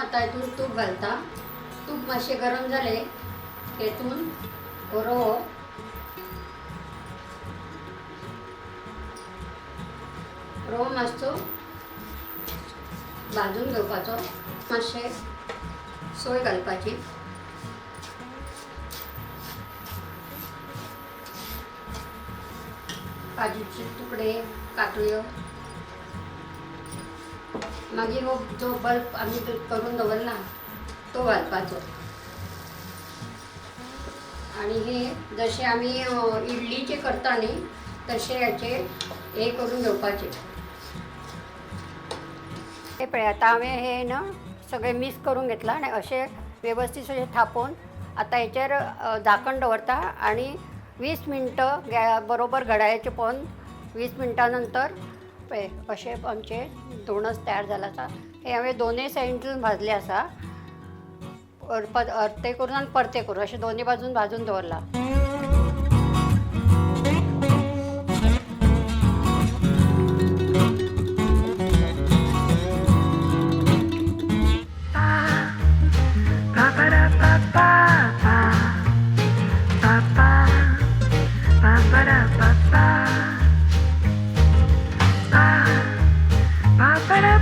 आतां हितून तूप घालता. तूप मातशें गरम जालें, हेतून रवो, रवो मातसो भाजून घेवपाचो. मातशें सोय घालपाची. काजूचे तुकडे, कातळ्यो. मागीर हो जो बल्ब आमी करून दवरला तो घालपाचो. आणि हे जशे आमी इडलीचे करता न्ही, तशे हाचे हे करून घेवपाचे. हे पळय, आतां हांवें हे ना सगळें मिक्स करून घेतलां आनी अशें वेवस्थीत अशें थापोवन आतां हेचेर झाकण दवरता आनी 20 मिनटं बरोबर घड्याळाचेर पळोवन 20 मिनटां नंतर पळय, अशें आमचें धोणस तयार जालां आसा. हे हांवें दोनूय सायडीन भाजले आसा, अर्ते करून आनी परते करून अशें दोनूय बाजून भाजून दवरलां.